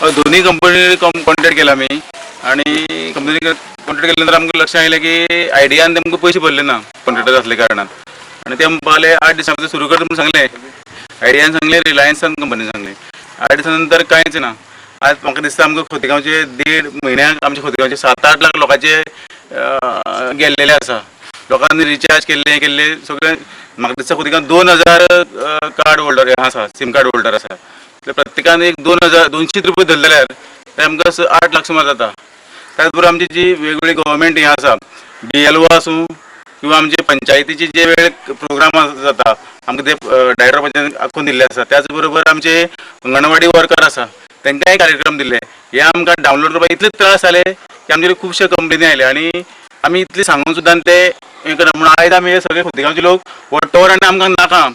दोन्ही company contact केला आमी आणि कंपनी कॉन्टॅक्ट केल्या नंतर आमकां लक्षात आयलें की आयडियान तेमकां पयशे भरले ना कॉन्ट्रेक्टर असले कारणान. आनी ते म्हणपाक लागले 8 दिसां भितर सुरू करता म्हणून सांगलें. आयडियान सांगलें, रिलायन्सान कंपनीन सांगलें. 8 दिसां नंतर कांयच ना. आज म्हाका दिसता आमकां खोतिगांवचे देड म्हयन्याक आमच्या खोतिगांवचे 7-8 लाख लोकांचे गेल्लेले आसा. लोकांनी रिचार्ज केल्ले केल्ले सगळे. म्हाका दिसता खोतिगांव 2000 कार्ड होल्डर हे आसा, सिम कार्ड होल्डर आसा. ते प्रत्येकान एक 2200 रुपये धरले जाल्यार ते आमकां 8 लाख सुमार जाता. त्याच बरोबर आमची जी वेगवेगळी गव्हर्मेंट हें आसा, बीएलओ आसूं किंवा आमचे पंचायतीचे जे वेळ प्रोग्राम जाता, आमकां ते डायरेक्टर पंचायतीन आखून दिल्ले आसा. त्याच बरोबर आमचे अंगणवाडी वर्कर आसा, तांकांय कार्यक्रम दिल्ले. हे आमकां डावनलोड करपाक इतले त्रास जाले की आमचे खुबशे कंप्लेनी आयले आनी आमी इतले सांगून सुद्दां ते हें करना. म्हणून आयज आमी हे सगळे खोतिगांवचे लोक हो टॉवर आनी आमकां नाका,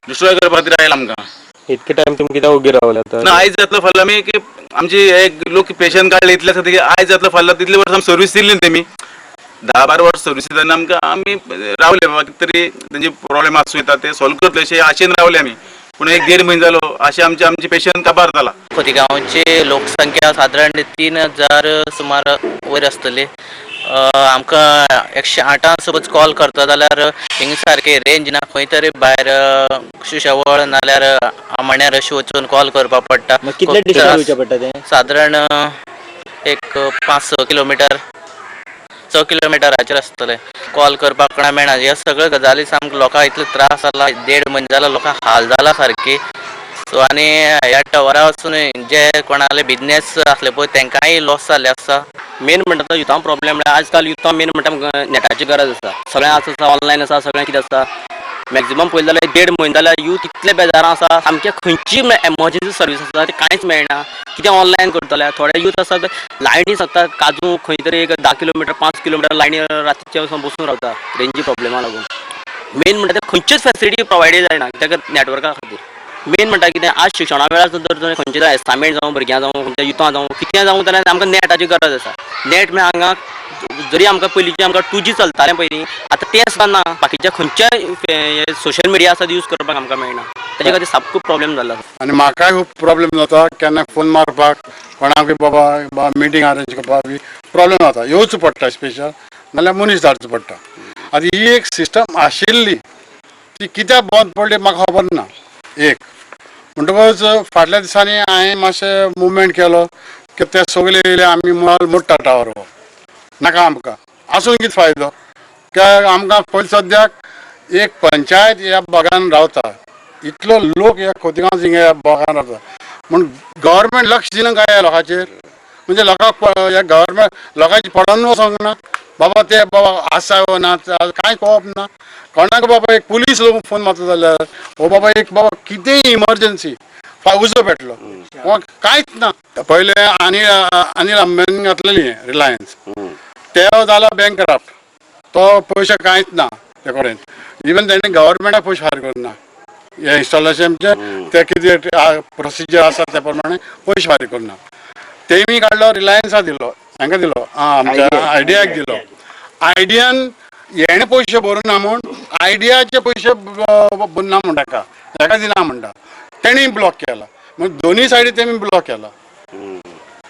डिस्ट्रॉय करपा खातीर आयला आमकां. इतके टायम तुमी कित्याक ओगी रावले आतां? ना, आयज जातलो फाल्यां. आमी की आमची एक लोक पेशन काडले इतले आसा की आयज जातलो फाल्यां. तितले वर्सां सर्वीस दिल्ली न्ही तेमी, 10-12 वर्स सर्वीस दिता आमकां. आमी रावले बाबा, कितें तरी तेंचे प्रॉब्लेम आसूं येता, ते सॉल्व करतले अशें आशेन रावले आमी. पूण एक देड म्हयनो जालो, अशें आमचें आमचें पेशन काबार जाला. खोतिगांवची लोकसंख्या सादारण 3000 सुमार वयर आसतली. आमकां 108 सपोज कॉल करता जाल्यार हिंगा सारकी रेंज ना. खंय तरी भायर शिशवळ नाल्यार आमण्यार अशें वचून कॉल करपाक पडटा. मग कितले खूब डिस्टन्स त्रास. वयचें पडटा तें? सादारण एक 5-6 किलोमिटर, 6 किलोमिटराचेर आसतलें. कॉल करपाक कोणा मेळना. ह्या सगळ्यो गजाली सामकें लोकांक इतलो त्रास जाला, देड म्हयनो जाला, लोकांक हाल जाला सारकी. सो आनी ह्या टवरा वचून जे कोणाले बिजनेस आसले पळय, तेंकांय लॉस जाल्ले आसा. मेन म्हणटा तो युथांक प्रॉब्लेम म्हळ्यार आजकाल युथांक मेन म्हणटा आमकां नेटाची गरज आसा. सगळें आज आसा, ऑनलायन आसा, सगळें कितें आसा. मॅक्झिमम पळयलें जाल्यार देड म्हयनो जाल्यार यूथ इतले बेजारां आसा सामकें. खंयची एमर्जन्सी सर्वीस आसा ती कांयच मेळना. कितें ऑनलायन करतले? थोडे यूथ आसा ते लायनी सकता काजू खंय तरी एक 10 किलोमिटर, 5 किलोमिटर लायनी रातचे वचून बसून रावता रेंजी प्रॉब्लेमा लागून. मेन म्हणटा ते खंयचीच फेसिलिटी प्रोवायड जायना कित्याक नॅटवर्का खातीर. मेन म्हणटा कितें, आज शिक्षणा वेळार सुद्दां जर खंयचे एसायनमेंट जावं, भुरग्यां जावं, खंयच्या युथां जावं, कितें जावं जाल्यार आमकां नॅटाची गरज आसा. नॅट म्हळ्यार हांगा जरी आमकां पयलींचें आमकां 2G चलतालें पयलीं, आतां तें सुद्दां ना. बाकीच्या खंयच्याय सोशल मिडिया आसा यूज करपाक आमकां मेळना. तेजे खातीर सामको प्रॉब्लेम जाला. आनी म्हाकाय खूब प्रॉब्लेम जाता. केन्ना फोन मारपाक कोणाकूय, बाबा बाबा मिटींग अरेंज करपाक बी प्रॉब्लेम जाता. येवचो पडटा स्पेशल, नाल्यार मनीस धाडचो पडटा. आतां ही एक सिस्टम आशिल्ली, ती कित्याक बंद पडली म्हाका खबर ना. एक म्हणटकच फाटल्या दिसांनी हांवें मातशें मुवमेंट केलो की ते सगळे येयले, आमी मोल मोडटा टावर हो, नाका आमकां, आसून कितें फायदो? कित्याक आमकां पयलीं सद्याक एक पंचायत ह्या भागान रावता, इतलो लोक ह्या खोतिगांव ह्या भागान रावता, म्हूण गव्हर्मेंट लक्ष दिना काय ह्या लोकांचेर? म्हणजे लोकांक ह्या गव्हर्मेंट लोकांची पडोन वचोंक ना बाबा. ते बाबा आसा वो ना कांय कळप ना कोणाक. बाबा एक पुलीस लोक फोन मारता जाल्यार हो बाबा एक बाबा कितेंय इमर्जन्सी, उजो पेटलो, कांयच ना. पयले अनिल अनिल अंबानी घातलेली रिलायन्स, ते जाला बँकरप्ट. तो पयशे कांयच ना ते कडेन. इवन तेणे गव्हर्मेंटाक पयशे फारीक करना. हे इन्स्टॉलेशनचे ते कितें प्रोसिजर आसा ते प्रमाणे पयशे फारीक करना. तेमी काडलो, रिलायन्सा दिलो, हांकां दिलो, आमच्या आयडियाक दिलो. आयडियान हेणे पयशे भरूना म्हूण, आयडियाचे पयशे भरना म्हण ताका ताका दिना म्हणटा, तेणी ब्लॉक केला. म्हण दोनूय सायडी तेमी ब्लॉक केला.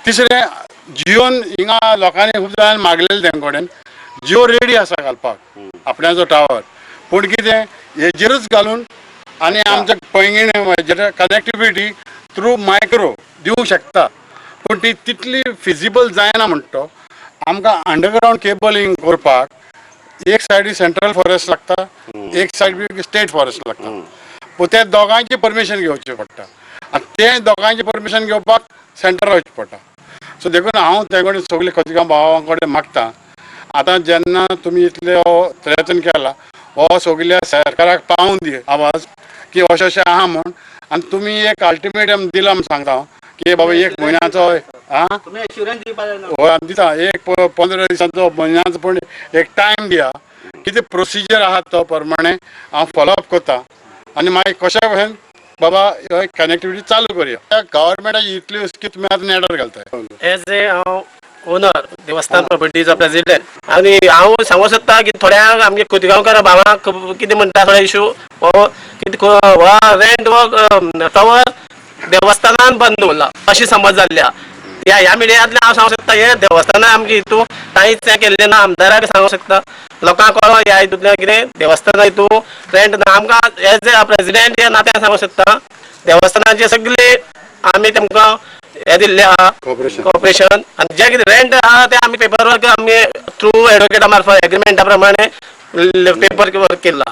तिसरें, जियोन हिंगा लोकांनी खूब जाणांनी मागलेलें तेंचे कडेन. जियो रेडी आसा घालपाक आपणाचो टावर, पूण कितें हेजेरूच घालून आनी आमच्या पैंगीण हेजेर कनेक्टिविटी थ्रू मायक्रो दिवंक शकता, पूण ती तितली फिजिबल जायना म्हणटा तो. आमकां अंडरग्रावंड केबलिंग करपाक एक सायडी सेंट्रल फॉरेस्ट लागता, एक सायड स्टेट फॉरेस्ट लागता. पूण त्या दोगांयचें परमिशन घेवचें पडटा आनी तें दोगांयचें परमिशन घेवपाक सेंटर वचचें पडटा. सो देखून हांव ते कडेन सगळे खोतिगांव भावां कडेन मागता, आतां जेन्ना तुमी इतले हो प्रयत्न केला, हो सगल्या सरकाराक पावून दी आवाज की अशें अशें आहा म्हूण. आनी तुमी एक अल्टिमेटम दिला म्हूण सांगता हांव की बाबा एक म्हयन्याचो आं हय, आमी दिता एक 15 दिसांचो, म्हयन्याचो, पूण एक टायम दिया. कितें प्रोसिजर आहा तो प्रमाणे हांव फॉलोअप करता आनी मागीर कशा भशेन बाबा कनेक्टिविटी चालू करुया. गव्हर्मेंटाची इतली की तुमी आतां नेटार घालताय. एज ए हांव ओनर देवस्थान प्रॉपर्टीचो प्रेसिडेंट आनी हांव सांगूंक सोदता की थोड्यांक आमगे खोतिगांवकार भावांक कितें म्हणटा, थोडे इशू हो कितें हो रेंट हो टॉवर देवस्थानान बंद दवरला अशी समज जाल्ली आहा. ह्या ह्या मिडियांतल्यान हांव सांगूंक शकता हे देवस्थानान आमगे हितू कांयच हें केल्लें ना. आमदाराक सांगूंक शकता लोकांक कळो ह्या हितूंतल्यान कितें देवस्थाना हितू रेंट ना. आमकां एज अ प्रेसिडेंट ह्या नात्यान सांगूंक शकता देवस्थानाचे सगळे आमी तेमकां हें दिल्लें आहा Cooperation. Cooperation आनी जे कितें रेंट आहा ते आमी पेपर वर्क आमी थ्रू एडवोकेटा मार्फत एग्रीमेंटा प्रमाणे पेपर वर्क केला.